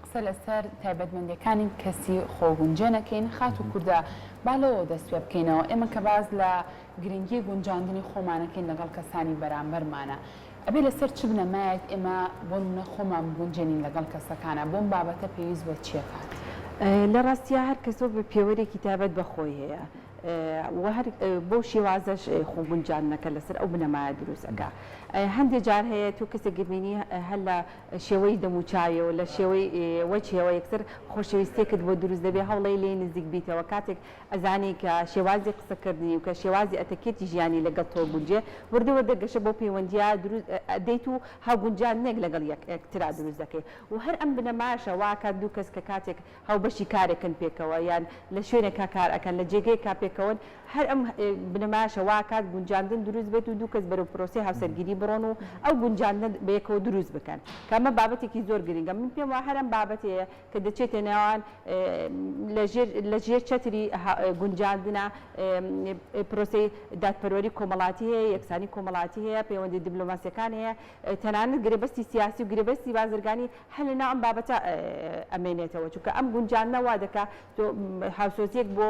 قسە لەسەر تایبەتمەندیەکانی کەسی خۆگونجێن ئەکەین. خاتوو کوردە با لەوەوە دەست پێ بکەینەوە. ئێمە کە باس لە گرنگی گونجاندنی خۆمان ئەکەین لەگەڵ کەسانی بەرامبەرمانا ئەبێ لەسەر چ بنەمایەک ئێمە بۆ نمونە خۆمان بگونجێنین لەگەڵ کەسەکانا؟ بۆم بابەتە پێویست بە چیە کات؟ لە ڕاستیا هەر کەسەو بە پێوەرێکی تایبەت بە خۆی هەیە و هەر بەو شێوازەش خۆگونجاندنەکە لەسەر ئەو بنەمایە دروست ئەکا. هەندێ جار هەیە تۆ کەسێک ئەبینی هەر لە شێوەی دەموچاویەوە لە شێوەی وەجهیەوە یەکسەر خۆشەویستیەکت بۆ دروست دەبێ هەوڵەی لێی نزیک بیتەوە کاتێک ئەزانی کە شێوازی قسەکردنی و کە شێوازی ئەتەکێتی ژیانی لەگەڵ تۆ گونجێ وردە وردە گەشە بەو پەیوەندیە دروست ئەدەیت و هاوگونجاندنێک لەگەڵ یەکترا دروست دەکەی و هەر ئەم بنەمایەشە واکات دوو کەس کە کاتێک هاوبەشی کارێکن پێکەوە یان لە شوێنێکا کار ئەکەن لە جێگەیەکا پێکەوەن هەر ئەم بنەمایەشە واکات گونجاندن دروست بێت و دوو کەس بەرەو پرۆسەی هاوسەرگیری بڕۆن و ئەو گونجاندنە بەیەکەوە دروست بکەن کە ئەمە بابەتێکی زۆر گرنگە من پێم وایە هەر ئەم بابەتەیە کە دەچێتە نێوان لە ژێر چەتری گونجاندنە پرۆسەی دادپەروەری کۆمەڵاتی هەیە، یەکسانی کۆمەڵاتی هەیە، پەیوەندی دیبلۆماسیەکان هەیە، تەنانەت گرێبەستی سیاسی و گرێبەستی بازرگانی هەر لە ناو ئەم بابەتە ئەمێنێتەوە، چونکە ئەم گونجاندنە وا دەکات تۆ هاوسۆزیەک بۆ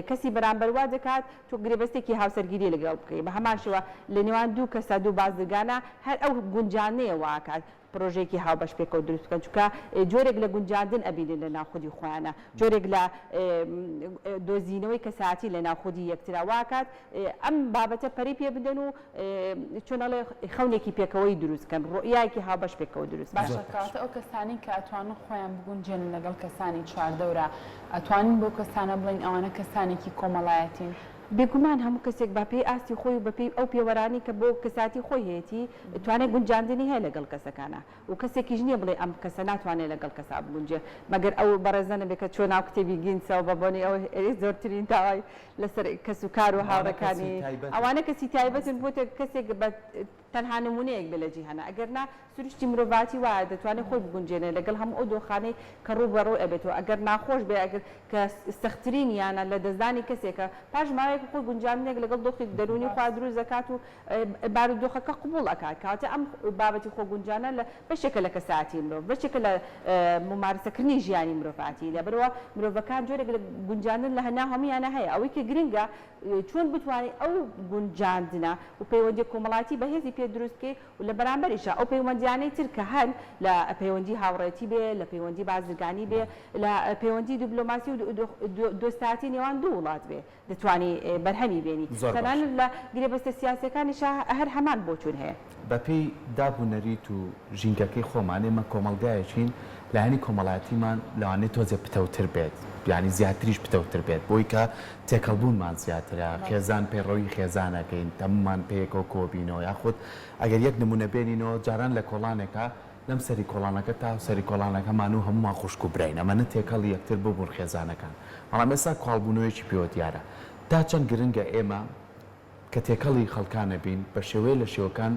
کەسی بەرامبەر وا دەکات تۆ گرێبەستێکی هاوسەرگیری لەگەڵ بکەی، بە هەمان شێوە لە نێوان دوو کەسە دوو بازرگانە هەر ئەو گونجاندنەیە وا ئەکات پرۆژەیەکی هاوبەش پێکەوە دروست بکەن، چونکە جۆرێک لە گونجاندن ئەبینن لە ناو خودی خۆیانا، جۆرێک لە دۆزینەوەی کەسایەتی لە ناو خودی یەکترا واکات ئەم بابەتە پەرەی پێ بدەن و چۆن ئەڵێ خەونێکی پێکەوەیی دروست بکەن، ڕوئیایەکی هاوبەش پێکەوە دروست بکەن. باشە کەواتە ئەو کەسانەی کە ئەتوانن خۆیان بگونجێنن لەگەڵ کەسانی چواردەورا ئەتوانین بەو کەسانە بڵێین ئەوانە کەسانێکی کۆمەڵایەتین؟ بێگومان هەموو کەسێک بە پێی ئاستی خۆی و بە پێی ئەو پێوەرانەی کە بۆ کەسایەتی خۆی هەیەتی توانای گونجاندنی هەیە لەگەڵ کەسەکانا و کەسێکیش نییە بڵێ ئەم کەسە ناتوانێ لەگەڵ کەسا بگونجێ مەگەر ئەو بەڕێزە نەبێ کە چووە ناو کتێبی گینسەوە بە بۆنەی ئەوەی زۆرترین داوای لەسەر کەسوکار و ئەوانە کەسی هاوڕێکانی تایبەتن. ئەوانە کەسی تایبەتن بۆتە کەسێک بە تەنها نمونەیەک بێ لە جیهانا ئەگەر نا سروشتی مرۆڤاتی وایە دەتوانێ خۆی بگونجێنێ لەگەڵ هەموو ئەو دۆخانەی کە ڕوو بە ڕووی ئەبێتەوە ئەگەر ناخۆش بێ ئەگەر کە سەخترین یانە لە دەستدانی کەسێکە پاش ماوەیەک خۆی گونجاندنێک لەگەڵ دۆخی دەروونی خۆیا دروست دەکات و بارودۆخەکە قبوڵ ئەکات کەواتە ئەم بابەتی خۆگونجانە لە بەشێکە لە کەسایەتی مرۆڤ بەشێکە لە مومارەسەکردنی ژیانی مرۆڤاتی لەبەرئەوە مرۆڤەکان جۆرێک لە گونجاندن لە ناو هەموویانە هەیە ئەوەی کە گرنگە چۆن بتوانی ئەو گونجاندنە و پەیوەندیە کۆمەڵایەتی بەهێزی پێ دروست بکەی و لە بەرامبەریشا ئەو پەیوەندیانەی تر کە هەن لە پەیوەندی هاوڕێتی بێ لە پەیوەندی بازرگانی بێ لە پەیوەندی دیبلۆماسی و دۆستایەتی نێوان دوو وڵات بێ دەتوانی بەرهەمی بێنی. زۆر باشە. تەنانەت لە گرێبەستە سیاسیەکانیشا هەر هەمان بۆچوون هەیە. بەپێی داب و نەریت و ژینگەکەی خۆمان ئێمە کۆمەڵگایەکین لایەنی کۆمەڵایەتیمان لەوانەیە تۆزێ پتەوتر بێت یانی زیاتریش پتەوتر بێت بۆی کە تێکەڵبوونمان زیاترە خێزان پەیڕەوی خێزان ئەکەین هەموومان پێیەکەوە کۆبینەوە یاخود ئەگەر یەک نمونە بێنینەوە جاران لە کۆڵانێکا لەم سەری کۆڵانەکە تا ئەو سەری کۆڵانەکەمان و هەموومان خوشک و براین ئەمەنە تێکەڵی یەکتر ببوون خێزانەکان بەڵام ئێستا کاڵبوونەوەیەکی پێوە دیارە تا چەند گرنگە ئێمە کە تێکەڵی خەڵکان ئەبین بە شێوەیە لە شێوەکان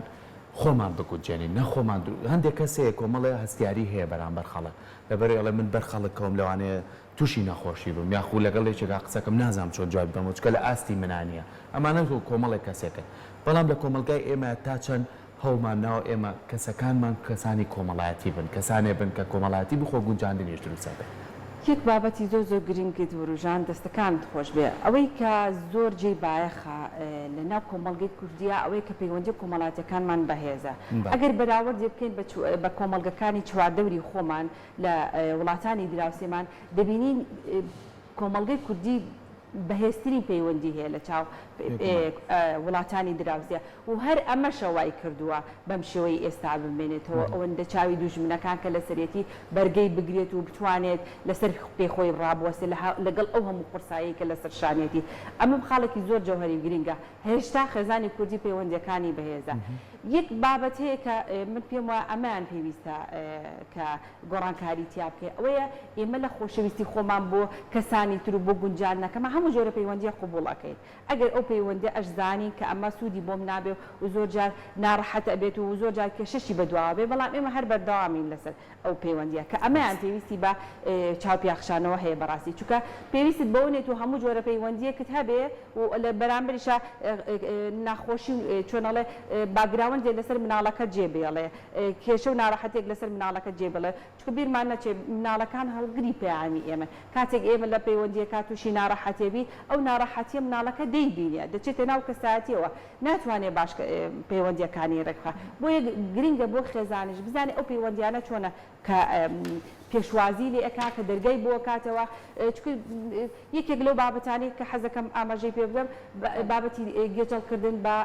خۆمان بگونجێنین نە خۆمان درو هەندێک کەس هەیە کۆمەڵێ هەستیاری هەیە بەرامبەر خەڵک لەبەرئەوەی ئەڵێ من بەر خەڵک کەوم لەوانەیە توشی نەخۆشی بم یاخو لەگەڵ یەکێکا قسەکەم نازانم چۆن جوابی بەمەوە چونکە لە ئاستی منا نیە ئەمانە کۆمەڵێک کەسێکن بەڵام لە کۆمەڵگای ئێمە تا چەند هەوڵمان ناوە ئێمە کەسەکانمان کەسانی کۆمەڵایەتی بن کەسانێ بن کە کۆمەڵایەتی بن خۆ گونجاندنیش دروست ئەبێ. یەک بابەتی زۆر زۆر گرنگت وروژاند دەستەکانت خۆش بێ ئەوەی کە زۆر جێی بایەخە لە ناو کۆمەڵگەی کوردیا ئەوەیە کە پەیوەندیە کۆمەڵاتیەکانمان بەهێزە ئەگەر بەراوردێ بکەین بە کۆمەڵگەکانی چواردەوری خۆمان لە وڵاتانی دراوسێمان دەبینین کۆمەڵگەی کوردی بەهێزترین پەیوەندی هەیە لە چاو وڵاتانی دراوسێ و هەر ئەمەشە وای کردووە بەم شێوەی ئێستا بمێنێتەوە ئەوەندە چاوی دوژمنەکان کە لەسەرێتی بەرگەی بگرێت و بتوانێت لەسەر پێی خۆی ڕابوەستێت لەگەڵ ئەو هەموو قورساییەی کە لەسەر شانیەتی ئەمە خاڵێکی زۆر جەوهەری و گرنگە هێشتا خێزانی کوردی پەیوەندیەکانی بەهێزە. یەک بابەت هەیە کە من پێم وایە ئەمەیان پێویستە کە گۆڕانکاری تیا بکەین ئەوەیە ئێمە لە خۆشەویستی خۆمان بۆ کەسانی تر و بۆ گونجاندنەکەمان هەموو جۆرە پەیوەندییەک قبوڵ ئەکەین ئەگەر ئەو پەیوەندیە ئەشزانین کە ئەمە سوودی بۆم نابێ و زۆر جار ناڕەحەت ئەبێت و زۆر جار کێشەشی بەدواوە بێ بەڵام ئێمە هەر بەردەوامین لەسەر ئەو پەیوەندیە کە ئەمەیان پێویستی بە چاوپیاخشانەوە هەیە بەڕاستی چونکە پێویستت بەوە نیە تۆ هەموو جۆرە پەیوەندیەکت هەبێ و لە بەرامبەریشا ناخۆشی و چۆن ئەڵێ باکگراوندی. ڕەزاوەندێ لەسەر مناڵەکەت جێ بێڵێ، کێشە و ناڕەحەتیەک لەسەر مناڵەکەت جێ بێڵێ، چونکە بیرمان نەچێ مناڵەکان هەڵگری پەیامی ئێمەن، کاتێک ئێمە لە پەیوەندیەکا توشی ناڕەحەتیە بی، ئەو ناڕەحەتیە مناڵەکە دەیبینێ، دەچێتە ناو کەسایەتیەوە، ناتوانێ باش پەیوەندیەکانی ڕێکبخا، بۆیە گرنگە بۆ خێزانیش بزانێ ئەو پەیوەندیانە چۆنە کە پێشوازی لێ ئەکا، کە دەرگای بۆ ئەکاتەوە، چونکە یەکێک لەو بابەتانەی کە حەزەکەم ئاماژەی پێ بدەم بابەتی گێچەڵکردن بە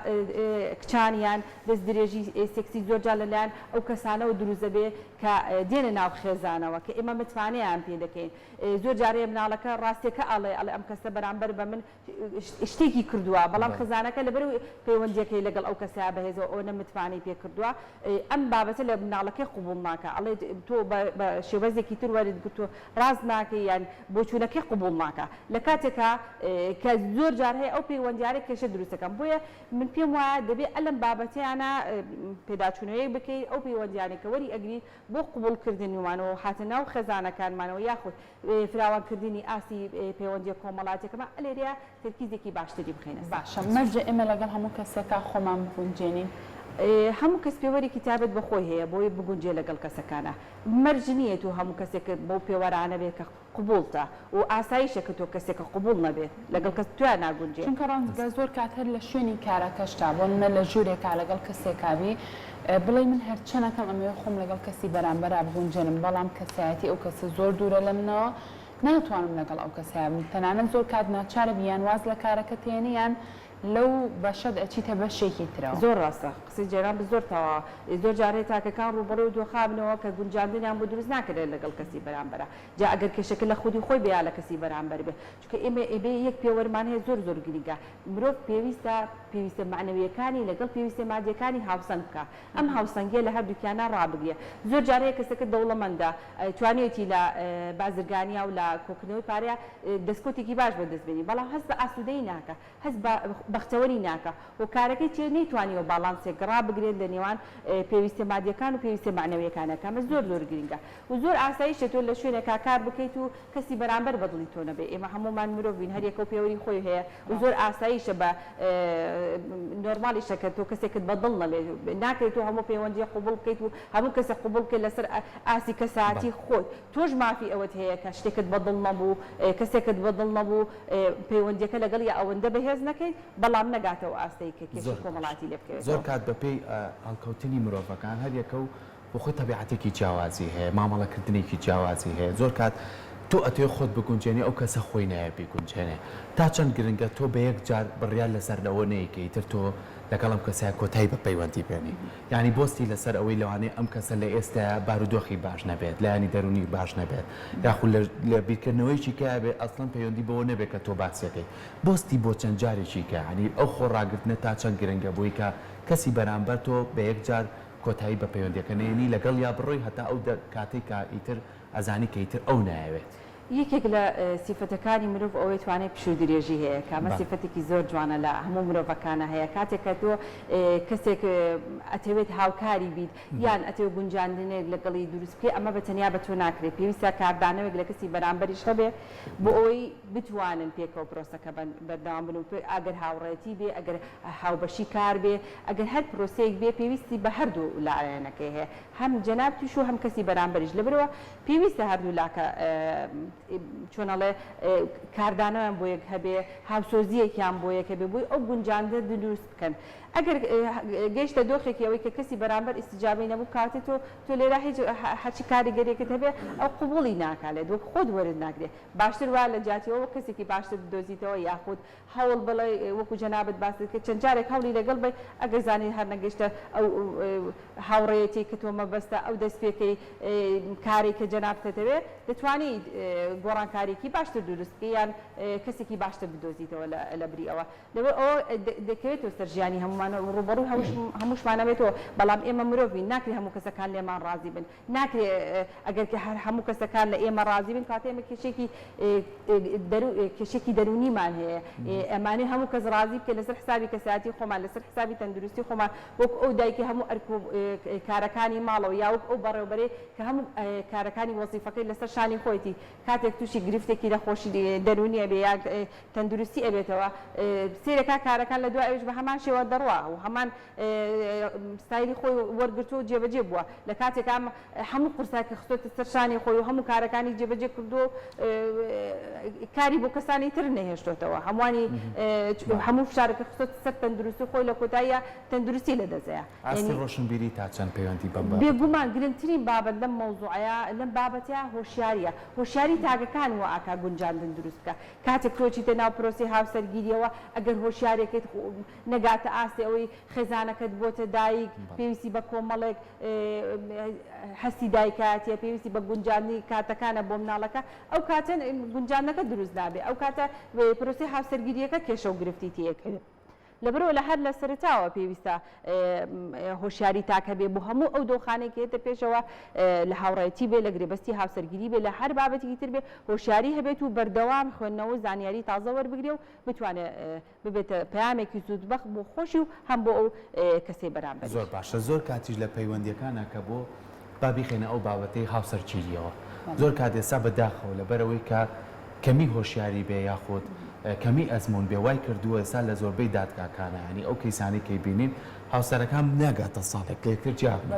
کچان یان دەستدرێژی سێکسی زۆرجار لەلایەن ئەو کەسانەوە دروست دەبێ کە دێنە ناو خێزانەوە کە ئێمە متمانەیان پێ دەکەین. زۆر جار هەیە مناڵەکە ڕاستیەکە ئەڵێ، ئەڵێ ئەم کەسە بەرامبەر بە من شتێکی کردووە، بەڵام خێزانەکە لەبەر پەیوەندیەکەی لەگەڵ ئەو کەسە بەهێزەوە ئەوەنە متمانەی پێ کردووە ئەم بابەتە لە مناڵەکەی قبوڵ ناکا، ئەڵێ تۆ بە شێوازێکی تر وەرت گرتووە ڕاست ناکەی یان بۆچوونەکەی قبوڵ ناکا، لە کاتێکا کە زۆر جار هەیە ئەو پەیوەندیانە کێشە دروست دەکەن. بۆیە من پێم وایە دەبێ ئەلەم بابەتەیانە پێداچوونەوەیەک بکەین، ئەو پەیوەندیانەی کە وەری ئەگرین بۆ قبوڵکردنیمان و هاتنە ناو خێزانەکانمانەوە یاخود فراوانکردنی ئاستی پەیوەندیە کۆمەڵاتیەکەمان ئەلێرەیا تەرکیزێکی باشتری بخەینە سەر. باشە مەرجە ئێمە لەگەڵ هەموو کەسێکا خۆمان بگونجێنین؟ هەموو کەس پێوەرێکی تایبەت بە خۆی هەیە بۆی بگونجێ لەگەڵ کەسەکانا. مەرج نییە تۆ هەموو کەسێکت بەو پێوەرانە بێت کە قبوڵتە و ئاساییشە کە تۆ کەسێکە قبوڵ نەبێت لەگەڵ کەس تۆیا ناگونجێ. چونکە ڕەنگە زۆر کات هەر لە شوێنی کارەکەشتا بۆ نمونە لە ژوورێکا لەگەڵ کەسێکا بی بڵێی من هەرچەنەکەم ئەمەوێ خۆم لەگەڵ کەسی بەرامبەرا بگونجێنم بەڵام کەسایەتی ئەو کەسە زۆر دوورە لە منەوە ناتوانم لەگەڵ ئەو کەسەیا بم تەنانەت زۆر کات ناچارەبی یان واز لە کارەکەت هێنی یان لەو بەشەت ئەچیتە بەشێکی ترەوە. زۆر ڕاستە قسەی جەنابت زۆر تەواوە زۆر جار هەیە تاکەکان ڕووبەڕووی دۆخابنەوە کە گونجاندنیان بۆ دروست ناکرێت لەگەڵ کەسی بەرامبەرا جا ئەگەر کێشەکە لە خودی خۆی بێ یا لە کەسی بەرامبەر بێ چونکە ئێمە ئەبێ یەک پێوەرمان هەیە زۆر زۆر گرینگە مرۆڤ پێویستە پێویستە مەعنەویەکانی لەگەڵ پێویستە مادیەکانی هاوسەنگ بکا ئەم هاوسەنگیە لە هەردووکیانا ڕابگرێ زۆر جار هەیە کەسەکە دەوڵەمەندە توانیویەتی لە بازرگانیا و لە کۆکردنەوەی پارەیا دەستکەوتێکی باش بەدەست بێنی بەڵام هەست بە ئاسوودەیی ناکا هەست بە بەختەوەری ناکا، هۆکارەکەی چیە نەیتوانیوە باڵانسێک ڕابگرێت لە نێوان پێویستیە مادیەکان و پێویستیە مەعنەویەکانە کە ئەمە زۆر زۆر گرینگە و زۆر ئاساییشە تۆ لە شوێنێکا کار بکەیت و کەسی بەرامبەر بە دڵی تۆ نەبێ ئێمە هەموومان مرۆڤین هەر یەکەو پێوەری خۆی هەیە و زۆر ئاساییشە بە نۆرماڵیشە کە تۆ کەسێکت بە دڵ نەبێت ناکرێت تۆ هەموو پەیوەندیە قبوڵ بکەیت و هەموو کەسێک قبوڵ بکەیت لەسەر ئاستی کەسایەتی خۆت تۆش مافی ئەوەت هەیە کە شتێکت بە دڵ نەبوو کەسێکت بە دڵ نەبوو پەیوەندیەکە لەگەڵیا ئەوەندە بەهێز نەکەیت بەڵام نەگاتە ئەو ئاستەی کە کێشەی زۆر باش کۆمەڵایەتی لێ زۆر بکەوێتەوە. کات بە پێی هەڵکەوتنی مرۆڤەکان هەر یەکە و بۆ خۆی تەبیعەتێکی جیاوازی هەیە مامەڵەکردنێکی جیاوازی هەیە زۆر کات تۆ ئەتەوێ خۆت بگونجێنی ئەو کەسە خۆی نایە بیگونجێنێ تا چەند گرنگە تۆ بە یەک جار بڕیار لەسەر ئەوە نەی کە ئیتر تۆ لەگەڵ ئەم کەسە کۆتایی بە پەیوەندی بێنی یانی بۆستی لەسەر ئەوەی لەوانەیە ئەم کەسە لە ئێستایا بارودۆخی باش نەبێت، لایەنی دەروونی باش نەبێت، یاخود لە لە بیرکردنەوەیەکی کەیا بێت ئەسڵەن پەیوەندی بەوە نەبێت کە تۆ باسیەکەی. بۆستی بۆ چەند جارێکی کە یانی ئەو خۆڕاگرتنە تا چەند گرنگە بۆی کە کەسی بەرامبەر تۆ بە یەکجار کۆتایی بە پەیوەندیەکە نەیەنی لەگەڵیا بڕۆی هەتا ئەو کاتەی کە ئیتر ئەزانی کە ئیتر ئەو نایەوێت. یەکێک لە سیفەتەکانی مرۆڤ ئەوەیە توانای پشوودرێژی هەیە کە ئەمە سیفەتێکی زۆر جوانە لە هەموو مرۆڤەکانا هەیە کاتێک کە تۆ کەسێک ئەتەوێت هاوکاری بیت یان ئەتەوێت گونجاندنێک لەگەڵی دروست بکەیت ئەمە بە تەنیا بە تۆ ناکرێت پێویستە کاردانەوەیەک لە کەسی بەرامبەریش هەبێ بۆ ئەوەی بتوانن پێکەوە پرۆسەکە بەردەوام بن و ئەگەر هاوڕێتی بێ ئەگەر هاوبەشی کار بێ ئەگەر هەر پرۆسەیەک بێ پێویستی بە هەردوو لایەنەکەی هەیە هەم جەنابتیش و هەم کەسی بەرامبەریش لەبەرئەوە پێویستە هەردوولاکە چۆن ئەڵێ کاردانەوەیان بۆ یەک هەبێ، هاوسۆزییەکیان بۆ یەک هەبێ بۆی ئەو گونجاندنە دروست بکەن. ئەگەر گەیشتە دۆخێکی ئەوەی کە کەسی بەرامبەر ئیستیجابەی نەبوو کاتێ تۆ تۆ لێرە هیچ هەرچی کاریگەریەکت هەبێ ئەو قبوڵی ناکا لێت وەک خۆت وەرت ناگرێ. باشتر وایە لە جیاتی ئەوە کەسێکی باشتر بدۆزیتەوە یاخود هەوڵ بڵێ وەکو جەنابت باست کرد چەند جارێک هەوڵی لەگەڵ بەی ئەگەر زانیت هەر نەگەیشتە ئەو هاوڕێیەتیەی کە تۆ مەبەستە ئەو دەستپێکەی کارەی کە جەنابت دەتەوێ دەتوانی گۆڕانکاریەکی باشتر دروست بکەی یان کەسێکی باشتر بدۆزیتەوە لە بری ئەوە لەبەر ئەوە دەکەوێتەوە سەر ژیانی هەموومان و ڕووبەڕووی هەمووشمان ئەبێتەوە بەڵام ئێمە مرۆڤین ناکرێ هەموو کەسەکان لێمان ڕازی بن ناکرێ ئەگەر کە هەر هەموو کەسەکان لە ئێمە ڕازی بن کەواتە ئێمە کێشەیەکی دەرو کێشەیەکی دەروونیمان هەیە ئەمانەوێ هەموو کەس ڕازی بکەین لەسەر حسابی کەسایەتی خۆمان لەسەر حسابی تەندروستی خۆمان وەک ئەو دایکەی هەموو ئەرک و کارەکانی ماڵەوە یا وەک ئەو بەڕێوبەرەی کە هەموو کارەکانی وەزیفەکەی لەسەر شانی خۆیەتی کاتێک. کاتێک تووشی گرفتێکی نەخۆشی دەروونی ئەبێ یا تەندروستی ئەبێتەوە سەیرەکا کارەکان لە دوای ئەویش بە هەمان شێوە دەڕوا و هەمان ستایلی خۆی وەرگرتووە و جێبەجێ بووە لە کاتێکا هەموو قورسایەکی خستۆتە سەر شانی خۆی و هەموو کارەکانی جێبەجێ کردووە و کاری بۆ کەسانی تر نەهێشتۆتەوە هەمووانی هەموو فشارەکە خستۆتە سەر تەندروستی خۆی لە کۆتاییا تەندروستی لەدەستەیە. ئاستی ڕۆشنبیری تا چەند پەیوەندی بەم بابەتەوە هەیە؟ بێگومان گرنگترین بابەت لەم مەوزوعەیا لەم بابەتەیا هۆشیاریە، هۆشیاری تاکەکان وا ئەکا گونجاندن دروست بکا، کاتێک تۆ ئەچیتە ناو پرۆسەی هاوسەرگیریەوە ئەگەر هۆشیارێکت نەگاتە ئاستی ئەوەی خێزانەکەت بۆتە دایک پێویستی بە کۆمەڵێک هەستی دایکایەتیە پێویستی بە گونجاندنی کاتەکانە بۆ مناڵەکە ئەو کاتە گونجاندنەکە دروست نابێ ئەو کاتە پرۆسەی هاوسەرگیریەکە کێشە و گرفتی تێ لەبەرئەوە لە هەر لە سەرەتاوە پێویستە هۆشیاری تاک هەبێ بۆ هەموو ئەو دۆخانەی کە یەتە پێشەوە لە هاوڕێتی بێ لە گرێبەستی هاوسەرگیری بێ لە هەر بابەتێکی تر بێ هۆشیاری هەبێت و بەردەوام خوێندنەوە و زانیاری تازە وەربگرێ و بتوانێ ببێتە پەیامێکی سوودبەخت بۆ خۆشی و هەم بۆ ئەو کەسەی بەرامبەریش. زۆر باشە زۆر کاتیش لە پەیوەندیەکانا کە بۆ با بیخەینە ئەو بابەتەی هاوسەرگیریەوە زۆر کات ئێستا بە داخەوە لەبەرئەوەی کە کەمی هۆشیاری بێ یاخود کەمی ئەزموون بێ وای کردووە ئێستا لە زۆربەی دادگاکانا یانی ئەو کەیسانەی کەی بینین هاوسەرەکان ناگاتە ساڵێک لە یەکتر جیا بن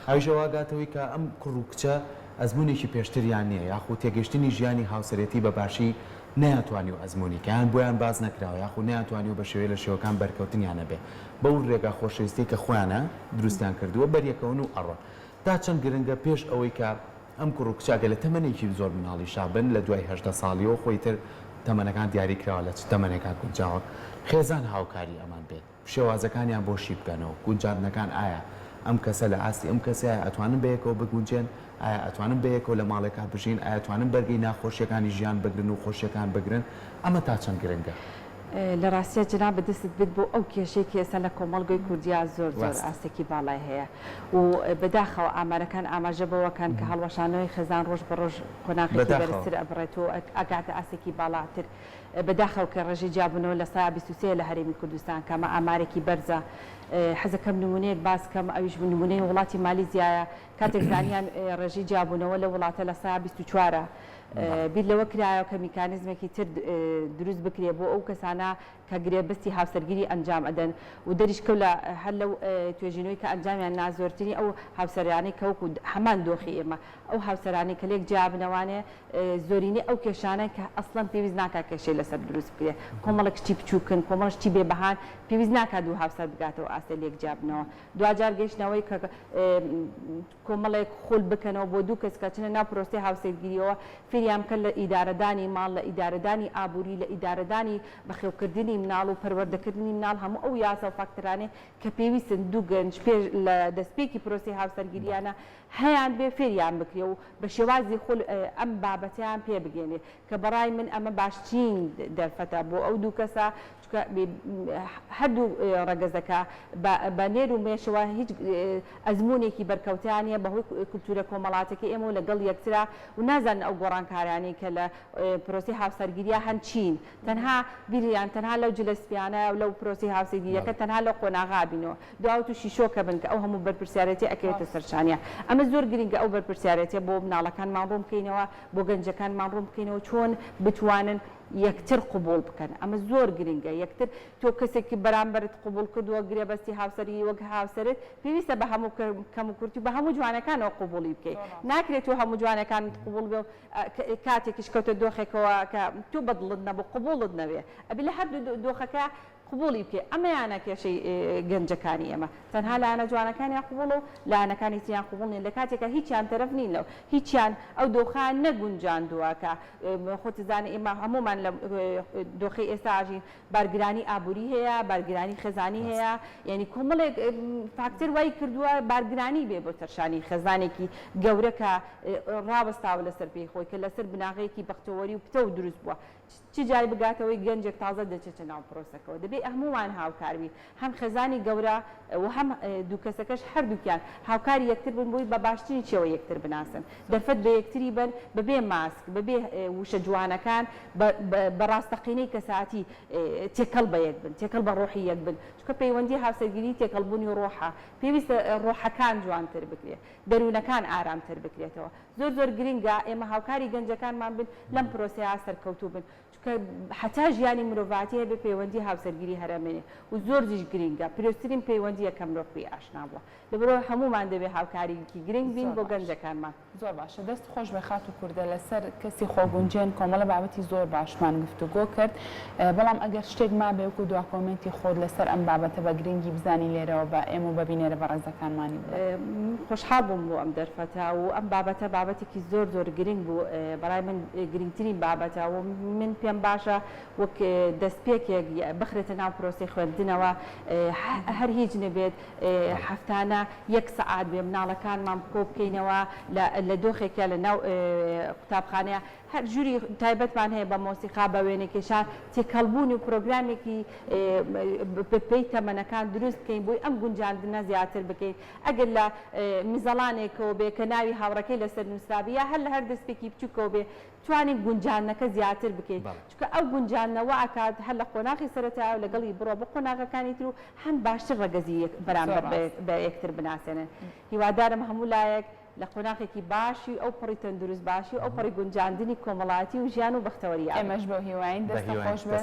ئەویش ئەوە گاتەوەی کە ئەم کوڕ و کچە ئەزموونێکی پێشتریان نییە یاخود تێگەیشتنی ژیانی هاوسەرێتی بە باشی نەیانتوانیوە ئەزموونی کە یان بۆیان باس نەکراوە یاخود نەیانتوانیوە بە شێوەیە لە شێوەکان بەرکەوتنیان هەبێ بەو رێگا خۆشەویستیەی کە خۆیانە دروستیان کردووە بەریەکەون و ئەڕۆن. تا چەند گرنگە پێش ئەوەی کە ئەم کوڕ و کچە گەر لە تەمەنێکی زۆر مناڵیشا بن لە دوای 18 ساڵیەوە خۆی تر تەمەنەکان دیاری کراوە لە چ تەمەنێکا گونجاوە خێزان هاوکاری ئەمان بێت شێوازەکانیان بۆ شی بکەنەوە گونجاندنەکان ئایا ئەم کەسە لە ئاستی ئەم کەسەیە ئەتوانن بەیەکەوە بگونجێن ئایا ئەتوانن بەیەکەوە لە ماڵێکا بژین ئایا ئەتوانن بەرگەی ناخۆشیەکانی ژیان بگرن و خۆشیەکان بگرن ئەمە تا چەند گرنگە؟ لە ڕاستیا جەنابت دەستت برد بۆ ئەو کێشەی کە ئێستا لە کۆمەڵگەی کوردیا زۆر زۆر ئاستێکی باڵای هەیە و بەداخەوە ئامارەکان ئاماژە بەوە کەن کە هەڵوەشانەوەی خێزان ڕۆژ بە ڕۆژ قۆناغێکی بەرزتر ئەبڕێت و ئەگاتە ئاستێکی باڵاتر بەداخەوە کە ڕێژەی جیابوونەوە لە سەیا 23 لە هەرێمی کوردستان کە ئەمە ئامارێکی بەرزە حەزەکەم نمونەیەک باس کەم ئەویش نمونەی وڵاتی مالیزیایە کاتێک زانیان ڕێژەی جیابوونەوە لەو وڵاتە لە سەیا 24 ە بیر لەوە کرایەوە کە میکانیزمێکی تر دروست بکرێ بۆ ئەو کەسانە کە گرێبەستی هاوسەرگیری ئەنجام ئەدەن و دەریشکەوت لە هەر لەو توێژینەوەی کە ئەنجامیان نا زۆرترین ئەو هاوسەرانەی کە وەکو هەمان دۆخی ئێمە ئەو هاوسەرانەی کە لێک جیابنەوانێ زۆرینەی ئەو کێشانەن کە ئەسڵەن پێویست ناکا کێشەی لەسەر دروست بکرێ کۆمەڵێک شتی بچووکن کۆمەڵ شتی بێ بەهان پێویست ناکا دوو هاوسەر بگاتەوە ئاستێ لێک جیابنەوە دواجار گەیشتنەوەی کە کۆمەڵێک خول بکەنەوە بۆ دوو کەس کە چنە ناو پرۆسەی هاوسەرگیریەوە فێریان بکەن لە ئیدارەدانی ماڵ، لە ئیدارەدانی ئابووری، لە ئیدارەدانی بەخێوکردنی مناڵ و پەروەردەکردنی مناڵ هەموو ئەو یاسا و فاکتەرانەی کە پێویستن دوو گەنج پێش لە دەستپێکی پرۆسەی هاوسەرگیریانە هەیان بێ فێریان بکرێ و بە شێوازی خول ئەم بابەتەیان پێ بگەینێ کە بەڕای من ئەمە باشترین دەرفەتە بۆ ئەو دوو کەسە چونکە هەردوو ڕەگەزەکە بە نێر و مێشەوە هیچ ئەزموونێکی بەرکەوتەیان نییە بەهۆی کولتوورە کۆمەڵاتەکەی ئێمەوە لەگەڵ یەکترا و نازانن ئەو گۆڕانکاریانەی کە لە پرۆسەی هاوسەرگیرییا هەن چین تەنها بیریان تەنها لەو جلە سپیانە و لەو پرۆسەی هاوسەرگیرییەکە تەنها لەو قۆناغا بینەوە دواوە تووشی شۆکە بن کە ئەو هەموو بەرپرسیارێتیە ئەکەوێتە سەر شانیان ئەمە زۆر گرنگە ئەو بەرپرسیارێتیە بۆ مناڵەکانمان ڕوون بکەینەوە بۆ گەنجەکانمان ڕوون بکەینەوە چۆن بتوانن یەکتر قبوڵ بکەن ئەمە زۆر گرنگە یەکتر تۆ کەسێکی بەرامبەرت قبوڵ کردووە گرێبەستی هاوسەرگیری وەک هاوسەرت پێویستە بە هەموو کەم و کورتی و بە هەموو جوانەکانەوە قبوڵی بکەی ناکرێت تۆ هەموو جوانەکانت قبوڵ بێ و کاتێکیش کەوتە دۆخێکەوە کە تۆ بەدڵت نەبوو قبوڵت نەبێ ئەبێ لە هەردوو دۆخەکە قبوڵی بکەی ئەمەیانە کێشەی گەنجەکانی ئێمە تەنها لایەنە جوانەکانیان قبوڵە و لایەنەکانی تریان قبوڵ نین لە کاتێکا هیچیان تەرەف نین لەو هیچیان ئەو دۆخەیان نەگونجاندووە کە خۆتزانی ئێمە هەموومان لە دۆخی ئێستا ئاژین بارگرانی ئابووری هەیە بارگرانی خێزانی هەیە یعنی کۆمەڵێک فاکتەر وای کردووە بارگرانی بێ بۆ سەرشانی خێزانێکی گەورە کە ڕاوەستاوە لەسەر پێی خۆی کە لەسەر بناغەیەکی بەختەوەری و پتەو دروست بووە چ جای بگاتەوەی گەنجێک تازە دەچێتە ناو پرۆسەکەوە دەبێ هەموومان هاوکار بین هەم خێزانی گەورە و هەم دوو کەسەکەش هەردووکیان هاوکاری یەکتر بن بۆی بە باشترین شێوە یەکتر بناسن دەرفەت بە یەکتری بەن بەبێ ماسک بەبێ وشە جوانەکان بە ڕاستەقینەی کەساتی تێکەڵ بە یەک بن تێکەڵ بە ڕۆحی یەک بن چونکە پەیوەندی هاوسەرگیری تێکەڵبوونی ڕۆحە پێویستە ڕۆحەکان جوانتر بکرێ دەروونەکان ئارامتر بکرێتەوە. زۆر زۆر گرنگە ئێمە هاوکاری گەنجەکانمان بن لەم پرۆسەیە سەرکەوتوو بن چونکە هەتا ژیانی مرۆڤاتی هەبێ پەیوەندی هاوسەرگیری هەر ئەمێنێ و زۆرجیش گرنگە پیرۆزترین پەیوەندیە کە مرۆڤ پێی ئاشنا بووە لەبەرئەوە هەموومان دەبێ هاوکاریی گرنگ بین زۆر بۆ باش. گەنجەکانمان. زۆر باشە دەست خۆش بێ خاتوو کوردە لەسەر کەسی خۆگونجێن کۆمەڵە بابەتی زۆر باشمان گفتوگۆ کرد بەڵام ئەگەر شتێک مابێ وەکو دوا کۆمێنتی خۆت لەسەر ئەم بابەتە بە گرنگی بزانی لێرەوە بە ئێمە و بە بینەرە بەڕێزەکانمانی بڵێ. خۆشحاڵ بووم بۆ ئەم دەرفەتە و ئەم بابەتە بابەتێکی زۆر زۆر گرنگ بوو بەڕای من گرنگترین بابەتە و من پێم باشە وەک دەستپێکێک بخرێتە ناو پرۆسەی خوێندنەوە هەر هیچ نەبێت هەفتانە یەک سەعات بێ مناڵەکانمان کۆ بکەینەوە لە دۆخێکیا لە ناو قوتابخانەیە هەر ژووری تایبەتمان هەیە بە مۆسیقا بە وێنەکێشان تێکەڵبوون و پرۆگرامێکی بەپێی تەمەنەکان دروست بکەین بۆی ئەم گونجاندنە زیاتر بکەین ئەگەر لە میزەڵانێکەوە بێ کە ناوی هاوڕەکەی لەسەر نووسرابێ یا هەر لە هەر دەستپێکی بچووکەوە بێ بتوانین گونجاندنەکە زیاتر بکەین چونکە ئەو گونجاندنە وا ئەکات هەر لە قۆناغی سەرەتایەوە لەگەڵی بڕۆ بۆ قۆناغەکانی تر و هەم باشتر ڕەگەزی بەرامبەر بە یەکتر بناسێنن. هیوادارم هەموو لایەک لە قۆناغێکی باشی و ئەوپەڕی تەندروست باشی و ئەوپەڕی گونجاندنی کۆمەڵایەتی و ژیان و بەختەوەرییا بن. ئێمەش بەو هیواین. دەستت خۆش بێت.